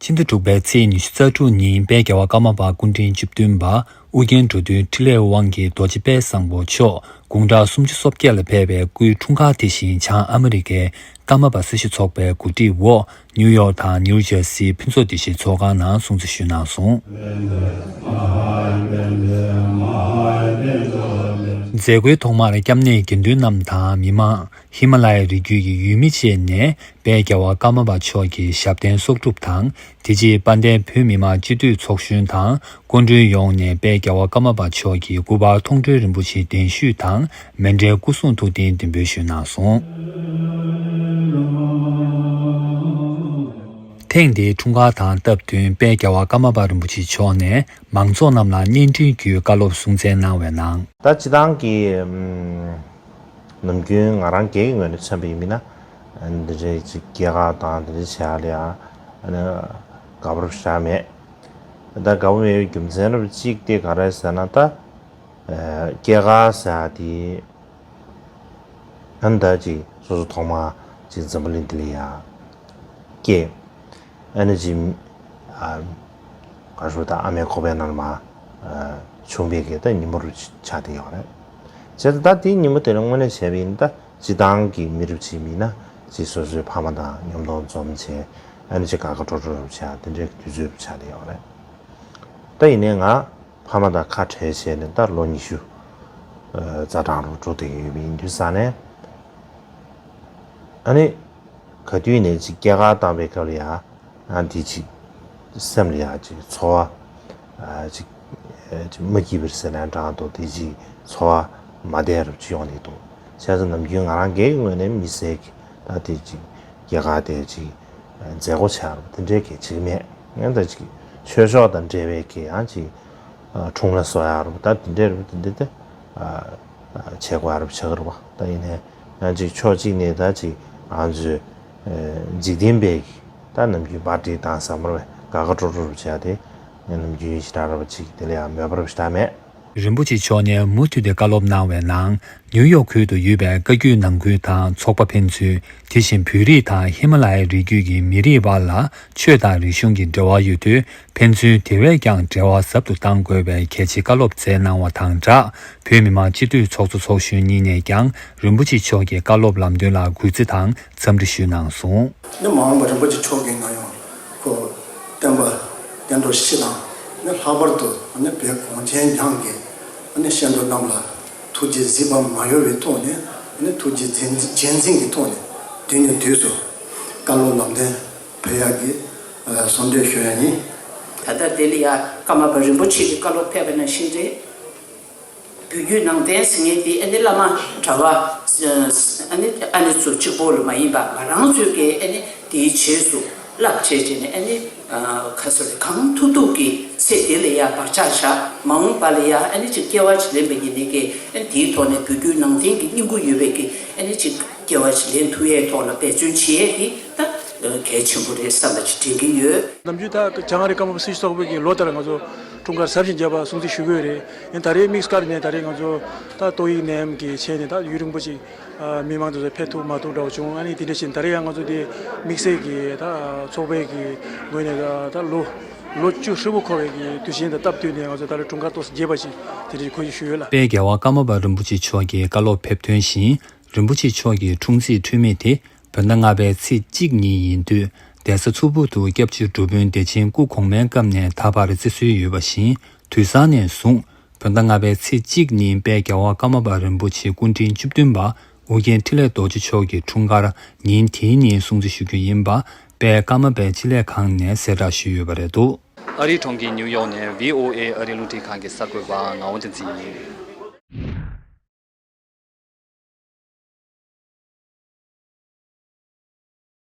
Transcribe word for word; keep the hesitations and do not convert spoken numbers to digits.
ཕྱི་ཟླ་དྲུག་པའི་ཚེས་ཉི་ཤུ་རྩ་དྲུག་ཉིན་དཔལ་རྒྱལ་བ་ཀརྨ་པ་སྐུ་ཕྲེང་བཅུ་བདུན་པ་ཨུ་རྒྱན་འགྲོ་དོན་འཕྲིན་ལས་དབང་གིས་རྡོ་རྗེ་དཔལ་བཟང་པོ་མཆོག་དགུང་གྲངས་སུམ་ཅུ་སོ་བརྒྱད་ལ་ཕེབས་པའི་སྐུའི་འཁྲུངས་སྐར་དེ་བཞིན་བྱང་ཨ་མི་རི་ཀའི་ཀརྨ་པ་སེར་ཤུལ་ཚོགས་པའི་གོ་སྒྲིག་འོག་ནིའུ་ཡོག་དང་ནིའུ་ཇར་སིའི་ཕུན་ཚོགས་བདེ་ཆེན་ཚོགས་ཁང་ནང་སྲུང་བརྩི་ཞུས་གནང་སོང་། མཛད་སྒོའི་ཐོག་མར་སྐྱབས་གནས་དགེ་འདུན་རྣམས་དང་མི་མང་། ཧི་མ་ལ་ཡའི་རི་རྒྱུད་ཀྱི་ཡུལ་མི་བཅས་ནས་དཔལ་རྒྱལ་བ་ཀརྨ་པ་མཆོག་གི་ཞབས་བརྟན་གསོག་སྒྲུབ་དང་། དེ་རྗེས་དཔལ་ལྡན་བོད་མི་མང་སྤྱི་འཐུས་ཚོགས་གཞོན་དང་སྐུ་མགྲོན་ཡོངས་ནས་དཔལ་རྒྱལ་བ་ཀརྨ་པ་མཆོག་གི་སྐུ་པར་མཐོང་གྲོལ་རིན་པོ་ཆེའི་གདན་ཞུས་དང་མཎྜལ་སྐུ་གསུང་ཐུགས་རྟེན་འདོན་འབུལ་ཞུས་གནང་སོང་། ཐེངས་འདིའི་འཁྲུངས་སྐར་དང་སྟབས་བསྟུན་དཔལ་རྒྱལ་བ་ཀརྨ་པ་རིན་པོ་ཆེ་མཆོག་ནས་མང་ཚོགས་རྣམས་ལ་བརྙན་འཕྲིན་བརྒྱུད་བཀའ་སློབ་གསུང་བསྩལ་གནང་བའི་ནང་། ད་སྤྱི་བཏང་གི་ནམ་རྒྱུན་ང་རང་སྒེར་གྱི་ངོས་ནས་མཚོན་པ་ཡིན་ན། འདི་འདྲའི་ཅིག་སྐྱེས་སྐར་དང་འདི་འདྲ་བྱེད་ཡག་ལ་ཡང་དགའ་པོ་རབ་ཤ་མེད། ད་དགའ་པོ་མེད་པའི་རྒྱུ་མཚན་རབ་གཅིག་དེ་ག་རེ་ཟེར་ན། ད་སྐྱེས་སྐར་ཟེར་ཡག་དེ་ཨ་ནི་ད་ཅིག་སོ་སོ་ཐོག་མ་ཅིག་འཛམ་བུ་གླིང་འདི་ལ་ཡ་སྐྱེས། ཨ་ནི་ཅིག་ཨ་ག་རེ་ཞུ། ད་ཨ་མའི་ཁོག་པའི་ནང་ལ་མར་ཨ་བྱུང་བའི་གི་ད་ཉིན་མོ་རུ་ཆགས་བསྡད་ཡོད་རེད། བྱས་ཙང་ད་དེའི་ཉིན་མོ་དེ་ལ་དངོས་གནས་བྱས་པ་ཡིན་ན། ད་སྤྱི་བཏང་གི་མི་རབས་ཅིག་ཡིན་ན་ཅིག་སོ་སོའི་ཕ་མ་དང་མཉམ་དུ་འཛོམས་བྱས། ཨ་ནི་ཅིག་དགའ་དགའ་སྤྲོ་སྤྲོ་རུ་བྱས་དེ་འདྲའི་དུས་ཚོད་རུ་ཆགས་བསྡད་ཡོད་རེད། ད་ཡིན་ནའི་ང་ཕ་མ་དང་ཁ་བྲལ་བྱས་ནས་ད་ལོ་ཉི་ཤུ་རྩ་གྲངས་རུ་འགྲོ་བསྡད་ཡོད་པ་ཡིན་དུས་ཙང་ནས། ཨ་ནི་ག་དུས་ནས་ཅིག་སྐྱེས་སྐར་བཏང་བའི་སྐབས་ལ་ཡ། ཨ་འདི་ཅིག་སེམས་ལ་ཡ་ཅིག་ཚོར་བ་ཨ་ཅིག་ཨ་ཅིག་མ་སྐྱིད་པར་ཟེར་ན་འདྲ་འདུག་དེ་ཅིག་ཚོར་བ་མ་བདེ་རབ་ཅིག་ཡོང་གི་འདུག་བྱས་ཙང་ནམ་རྒྱུན་ང་རང་སྒེར་གྱི་ངོས་ནས་མི་སེར་གྱི་ད་དེ་ཅིག་སྐྱེས་སྐར་དེ་ཅིག་མཛད་སྒོ་བྱ་རབ་དེ་འདྲའི་གལ་ཆེ་གི་མེད། ཡང་ད་ཅིག་ཆོས་ཕྱོགས་དང་འབྲེལ་བའི་གི་ཡང་ཅིག་ཨ་འཁྲུངས་ལྷ་གསོལ་ཡག་རབ་ད་དེ་འདྲའི་རབ་དེ་འདྲའི་དེ་ཨ་ཨ་བྱེད་དགོས་ཡག་རབ་བྱེད་ཀྱི་རེད་པ། ད་ཡིན་ནའི་ཡང་ཅིག་ཕྱོགས་གཅིག་ནས་ད་ཅིག་ང་ཚོའི་ཨ་འཇིག་རྟེན་པའི་གི་ད་ནམ་རྒྱུན་པར་ཊི་བཏང་བསམ་པ་རེད། དགའ་དགའ་སྤྲོ་སྤྲོ་རུ་བྱས་ཏེ་ནམ་རྒྱུན་ཞེ་དྲག་ར་བ་ཅིག་དེ་ལ་ཡང་མོས་པ་རུ་ཞེ་དྲག་མེད། རིན་པོ་ཆེ་མཆོག་ནས་མུ་མཐུད་དེ་བཀའ་སློབ་གནང་བའི་ནང་། ནིའུ་ཡོག་ཁུལ་དུ་ཡོད་པའི་བཀའ་བརྒྱུད་ནང་ཁུལ་དང་ཚོགས་པ་ཕན་ཚུན། དེ་བཞིན་བོད་རིགས་དང་ཧི་མ་ལ་ཡའི་རི་རྒྱུད་ཀྱི་མི་རིགས་བར་ལ་ཆོས་དང་རིག་གཞུང་གི་འབྲེལ་བ་ཡོད་དུས། ཕན་ཚུན་དེ་བས་ཀྱང་འབྲེལ་བ་ཟབ་ཏུ་གཏང་དགོས་པའི་གལ་ཆེའི་བཀའ་སློབ་སྩལ་གནང་བ་དང་སྦྲགས། བོད་མི་མང་སྤྱི་འཐུས་ཚོགས་གཙོ་ཚོགས་གཞོན་གཉིས་ནས་ཀྱང་རིན་པོ་ཆེ་མཆོག་གི་བཀའ་སློབ་ལམ་སྟོན་ལ་གུས་བརྩི་དང་འཚམས་འདྲི་ཞུས་གནང་སོང་། ནི་མ་འོངས་པ་རིན་པོ་ཆེ་མཆོག་གིས་ང་ཡང་ཁོ་བསྟན་པ་བསྟན་འགྲོ་སྤྱི་དང་ནི་ལྷག་པར་དུ་ནི་བོད་གངས་ཅན་ལྗོངས་ཀྱི་ནི་སྐྱེ་འགྲོ་རྣམས་ལ་ཐུགས་རྗེ་གཟིགས་པ་མ་ཡོར་བའི་ཐོག་ནས་ནི་ཐུགས་རྗེ་བྱིན་བྱིན་ཟིན་གྱི་ཐོག་ནས་དུས་ནས་དུས་སུ་བཀའ་སློབ་ལམ་སྟོན་ཕུལ་ཡག་གི་གསོལ་འདེབས་ཞུ་ཡ་ཡིན། ད་ལྟ་དེ་ལ་ཡ་ཀརྨ་པ་རིན་པོ་ཆེ་གི་བཀའ་སློབ་ཕེབས་པ་ནང་བཞིན་རེད། བོད་བརྒྱུད་ནང་བསྟན་ཟེར་མཁན་དེ་ཨ་ནི་བླ་མ་གྲྭ་པ་ཨ་ནི་ཨ་ནི་ཚོ་གཅིག་པོ་ལ་མ་ཡིན་པ་ང་རང་ཚོས་ཀྱི་ཨ་ནི་དེའི་རྗེས་སུ་བསླབ་བྱས་བྱས་ནས་ཨ་ནི་ཁ་སོ་རེ་གང་ཐུབ་ཐུབ་ཀྱི་ཚེ་འདི་ལ་ཡ་བག་ཆགས་བཞག་མ་འོངས་པ་ལ་ཡ་ཨ་ནི་ཅིག་སྐྱེ་བ་ཅིག་ལེན་པ་ཡིན་ནའི་ཀྱི་ཨ་ནི་དེའི་ཐོག་ནས་བོད་བརྒྱུད་ནང་བསྟན་གྱི་སྙིང་པོ་ཡོད་པའི་ཀྱི་ཨ་ནི་ཅིག་སྐྱེ་བ་ཅིག་ལེན་ཐུབ་ཡའི་ཐོག་ལ་འབད་བརྩོན་བྱེད་ཡས་ཀྱི་ད་གལ་ཆེན་པོ་རེད་བསམ་པ་ཅིག་དྲན་གྱི་ཡོད། ནམ་རྒྱུན་ད་བྱང་ཨ་རི་ཀརྨ་པ་སེར་ཤུལ་ཚོགས་པའི་གི་ལོ་ལྟར་ང་ཚོ་འཁྲུངས་སྐར་ཟབ་ཅིང་རྒྱས་པ་སྲུང་བརྩི་ཞུ་གི་ཡོད་རེད། ཡིན་ད་རེས་དམིགས་བཀར་ནས་ད་རེས་ང་ཚོ་ད་ཏོག་དབྱིབས་ནད་ཡམས་ཀྱི་ཆེད་ནས་ད་ཡུན་རིང་པོ་ཅིག་མི་མང་དེ་ཚོ་ཕེབས་ཐུབ་མ་ཐུབ་འདྲ་བོ་བྱུང་། ཨ་ནི་དེ་འདྲ་བཞིན་ད་རེས་ཡང་ང་ཚོ་དེ་དམིགས་བསལ་གྱི་ད་ཚོགས་པའི་གི་ངོས་ནས་ད་ད་ལོ་ལོ་བཅུ་ཧྲིལ་པོ་འཁོར་བའི་གི་དུས་ཆེན་དང་སྟབས་བསྟུན་ནས་ང་ཚོ་ད་རེས་འཁྲུངས་སྐར་ཏོག་ཙམ་རྒྱས་པ་ཞིག་དེ་འདྲ་ཞིག་གོ་སྒྲིག་ཞུས་ཡོད་ལ། དཔལ་རྒྱལ་བ་ཀརྨ་པ་རིན་པོ་ཆེ་མཆོག་གི་བཀའ་སློབ་ཕེབས་ཐོན་བཞིན། རིན་པོ་ཆེ་མཆོག་གི་འཁྲུངས་ཚེས་འཁྲུལ་མེད་དེ་བོད་ཟླ་ལྔ་པའི་ཚེས་གཅིག་ཉིན་ཡིན་དུས། གདན་ས་མཚུར་ཕུ་དུ་སྐྱབས་རྗེ་འབྲུག་པོ་བདེ་ཆེན་སྐུ་གོང་མའི་སྐབས་ནས་ད་བར་བརྩི་སྲོལ་ཡོད་པ་བཞིན། དུས་སང་ནས་བཟུང་བོད་ཟླ་ལྔ་པའི་ཚེས་གཅིག་ཉིན་དཔལ་རྒྱལ་བ་ཀརྨ་པ་རིན་པོ་ཆེ་སྐུ་ཕྲེང་བཅུ་བདུན་པ་ཨོ་རྒྱན་འཕྲིན་ལས་རྡོ་རྗེ་མཆོག་གི་འཁྲུངས་སྐར་ཉིན་དེའི་ཉིན་སྲུང་བརྩི་ཞུ་རྒྱུ་ཡིན་པ་དཔལ་ཀརྨ་པའི་སྤྱི་ལས་ཁང་ནས་གསལ་བསྒྲགས་ཞུས་ཡོད་པ་རེད་འདུག་ཨ་རིའི་གྲོང་ཁྱེར་ཉིའུ་ཡོག་ནས་བྷི་ཨོ་ཨེ་ཨ་རིའི་རླུང་འཕྲིན་ཁང་གི་གསར་འགོད་པ་ངག་དབང་བསྟན་འཛིན་ཡིན།